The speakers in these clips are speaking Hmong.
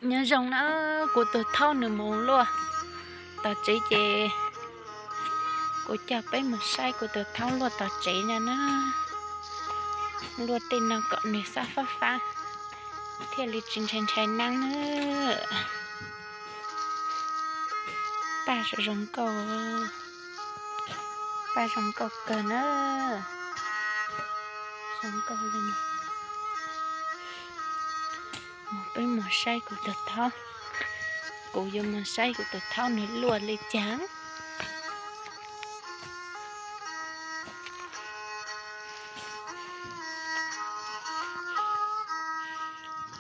Nyob zoo na, kuv tus thaub nws mus luaj tom tsev ces kuv coj peb mus saib kuv tus thaub luaj tom tsev no na. Luaj tej no kom nws xab fab fab thiaj li tsis ntshai ntshai neeb na. Paj zoo zoo nkauj, paj zoo nkauj kawg na. Zoo nkauj li. Mus peb mus saib kuv tus thaub. Kuv yuav mus saib kuv tus thaub nws luaj li cas.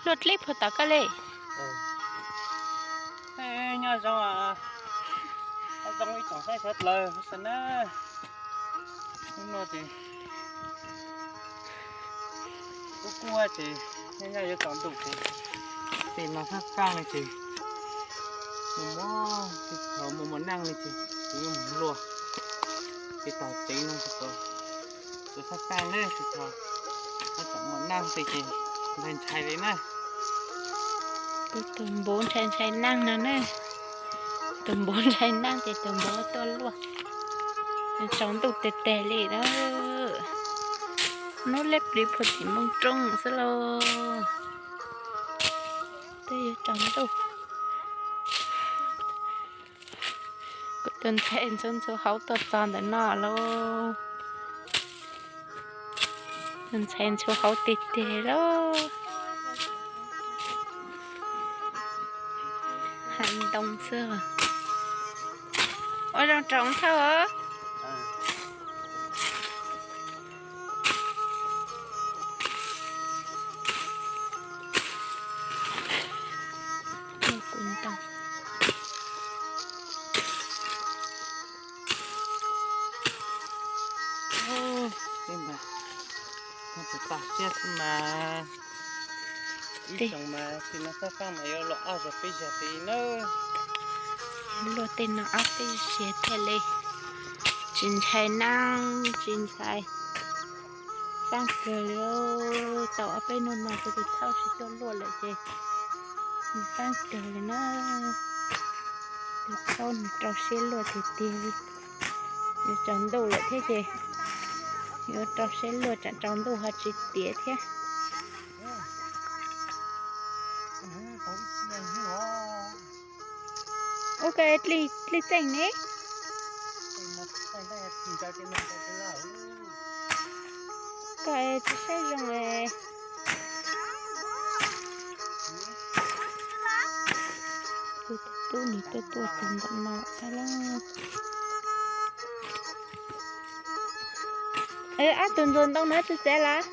Luaj dlib puag tom koj li. Nyob zoo, zoo ib tsoom saib sawv dlawg sawv na. Hnub no ces kuj kuj ces nyob nyob yuav tsaus ntuj ces tej no fab fab li ces mus mus, thaum mus mus neej li ces kuv yuav mus luaj ces tom tsev no ces txawm fab fab li ces thaum mus neej ces ntshai ntshai li na. Kuv tus npuv ntshai ntshai neej no na. Tus npuv ntshai neej ces tus npuv tuaj luaj. Tsaus ntuj teg teg li na. Hnub leb plis puag tim Moos Roob xwb lauj. Twb yuav tsaus ntuj. Kuv tus ntxhais ntxhua ntxhua hauv tuaj txog ntawm no lauj. Tus ntxhais ntxhua hauv tiag tiag lauj. Hav ntoo xwb. Ua zoo tsoom thawj os. Kuv ntoo. Ib mas, tus toj siab xwb mas. Ib xyoos mas tus no fab fab mas yuav luaj ob zaug peb zaug li na. Luaj tej no ob peb zaug thiaj li tsis ntshai neeb tsis ntshai. Fab kawg li. Tau ob peb hnub no kuv tus thaub tsis tuaj luaj lawm ces nws fab kawg li na. Tus thaub nws rau siab luaj tiag tiag li. Yuav tsaus ntuj lawm thiab ces yuav rau siab luaj, tsam tsaus ntuj ho tsis tiav thiab. Ua cas dlig dlig txeej ne? Koj tsis saib zoo es. Kuv tus tub nws tuaj tuaj txog ntawm no xwb lauj. Ab, tus ntxuag ntoo no twb txiav lawm.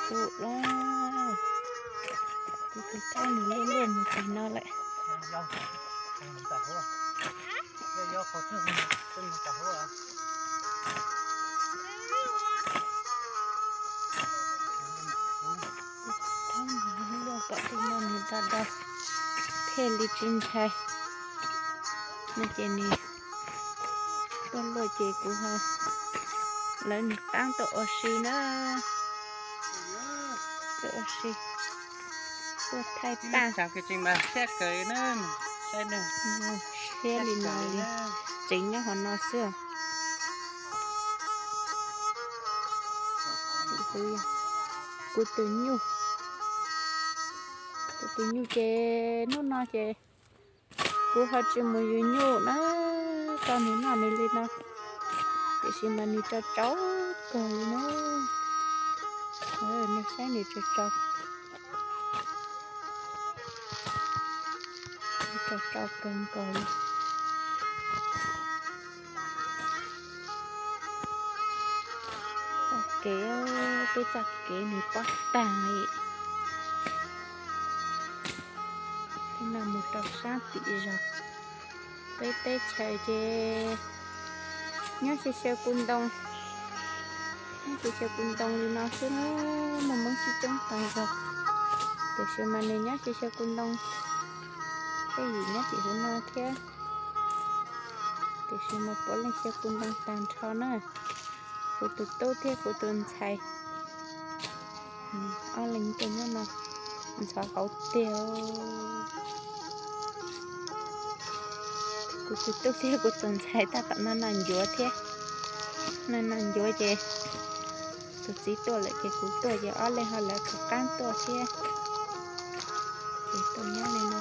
Pem ub los, kuv tus thaub nws luaj luaj mus pem no lawm. Thaub nws luaj kom tej no nws do do thiaj li tsis ntshai. No ces nws tuaj luaj ces kuv ho lawv nws qaab tuaj ua si na. Tuaj ua si, tuaj thaij paj. Siab li no li, tseev nyob hauv no xwb. Kuv tus nyuj, kuv tus nyuj ces hnub no ces kuv ho tsis mus yug nyuj na. Tau nws noj nws li no, tiam sis mas nws tsau tsau kawg li na. Nej saib nws tsau tsau, tsau tsau kawg nkaus li. Txoj kev, peb txoj kev nws pob tag li. Peb no mus rau sab tim zos. Peb teb chaws ces nyob xyaw xyaw kuv ntoo, nyob xyaw xyaw kuv ntoo li no xwb na, muaj Hmoob coob coob tag zog. Tiam sis mas nws nyob xyaw xyaw kuv ntoo, tej yim nyob tim hauv no thiab. Tiam sis mas puav leej xyaw kuv ntoo tag nrho na. Kuv tus tub thiab kuv tus ntxhais, ob leeg tuaj nyob no ntxhov hauv tiag. Kuv tus tub thiab kuv tus ntxhais tab tom noj noj ncuav thiab. Noj noj ncuav ces tus txiv tuaj lawm ces kuv tuaj ces ob leeg ho lawv kuv qab tuaj thiab. Ces tuaj nyob li no,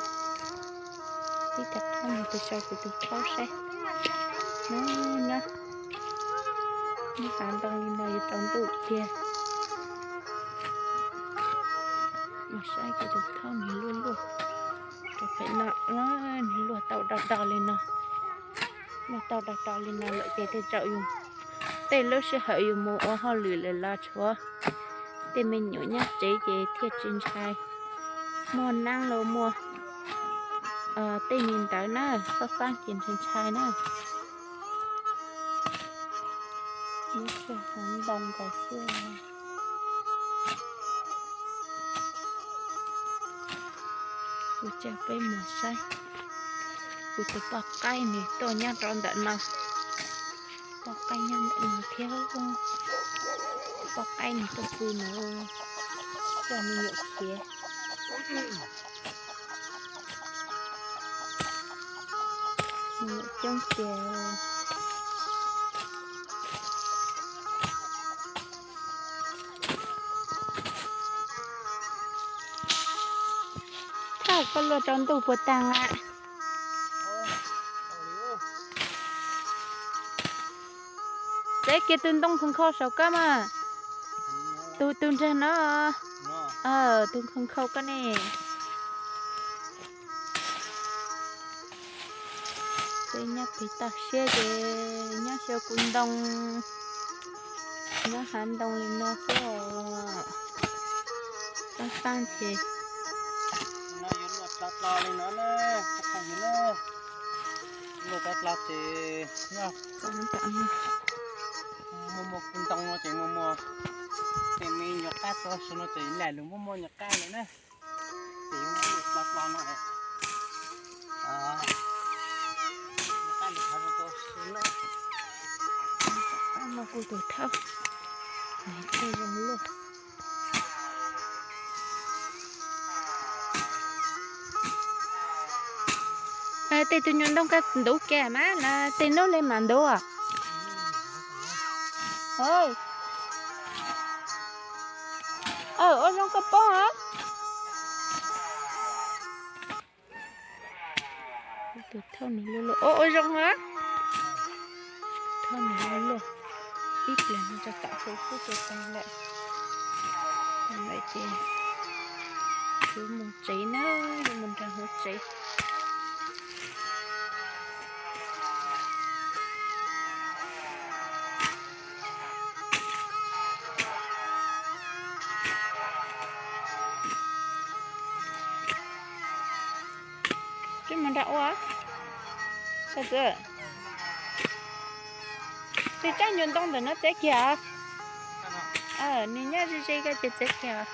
tib rov qab mus pem saum kuv tus thaub saib. Nyob, nyob hav ntoo li no yuav tsaus ntuj tiag. Mus saib kuv tus thaub nws luaj luaj rau pem no, nws luaj tau do do li no. Luaj tau do do li no lawm ces tej zaum yus, tej lub sij hawm yus mus ua hauj lwm lawm los tshuav tej me nyuam nyob tsev ces thiaj tsis ntshai. Muaj neeb los muaj tej me ntawd na, fab fab ces ntshai ntshai na. Lub sij hawm ntoo nkaus xwb. Kuv coj peb mus saib kuv tus poj qaib nws tuaj nyob rau ntawm no. Poj qaib nyob ntawm no thiab. Tus poj qaib nws tuaj pw no, coj me nyuam khiav. Me nyuam coob tiag. Thaj, koj luaj tsaus ntuj puas tag a? Txev kiag tus ntoo khaus nkhaus saum koj mas. Tus, tus nrag no. Tus khaus nkhaus koj ne. Peb nyob pem toj siab ces nyob xyaw kuv ntoo, nyob hav ntoo li no xwb os. Taab taab ces no yuav luaj dlo dlo li no na, luaj dlo dlo ces muaj muaj kuv ntoo no ces muaj muaj tej me nyuam qab tso si no ces lam lug muaj muaj nyuam qab lawm na. Ces yuav luaj dlo dlo no, nyuam qab lug thov zoo rau si na. No kuv tus thaub, nws thiaj zoo luaj. Tej tus nyuam ntoo koj ntuv kiag mas los tej nub li mam ntuv. Ua zoo koj poob os. Tus thaub nws luaj luaj, ua zoo os. Thaub nws luaj luaj, ib pliag no tso tom hauv xwb ces tag lawm. Tag lawm ces yuav mus tsev na, yuav mus nrog hauv tsev. Tsis mus nrog ua, tej tsab nyuag ntoo ntawm no txev kiag. Nws nyob ze ze koj ces txev kiag.